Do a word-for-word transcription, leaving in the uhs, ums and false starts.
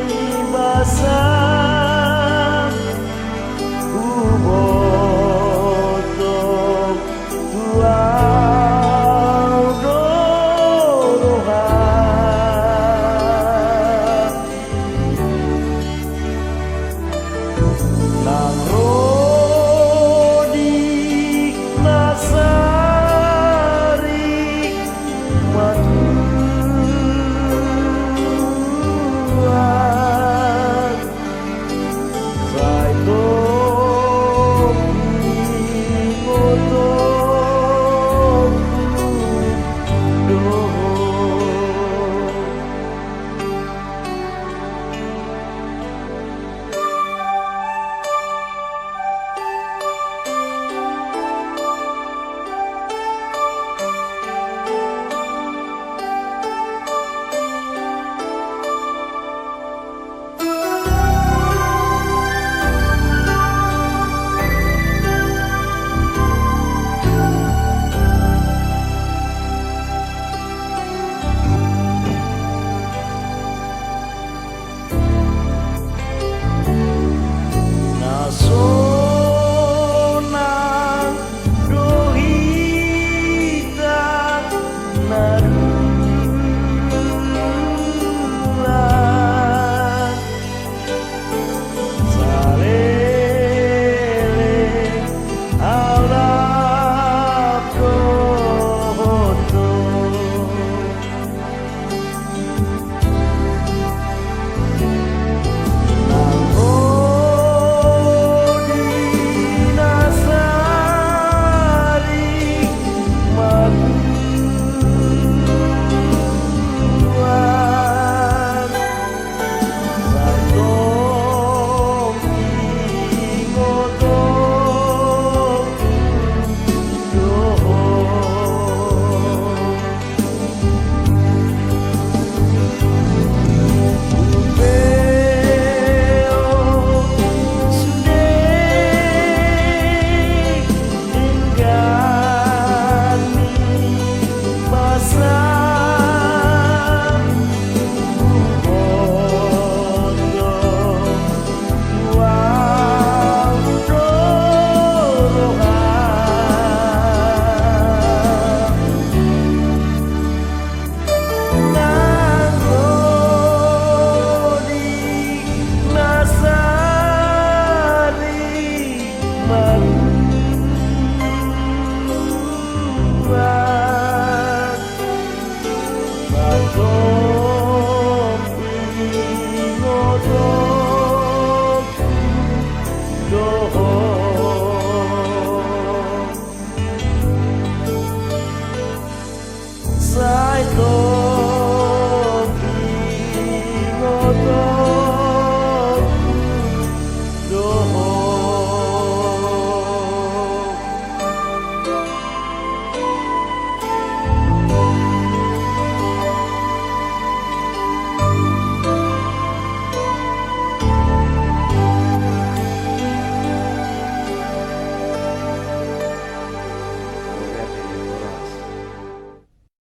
Ni basa huboto tu au do roha. Nang ro di na sarik ma tuan, sai tong ingotongku do ho. Na sonang do hita na dua, saleleng au rap dohot ho. Nang ro di na sarik ma tuan, sai tong ingotongku do ho. Nang ro di na sarik ma tuan, sai tong ingotongku do ho.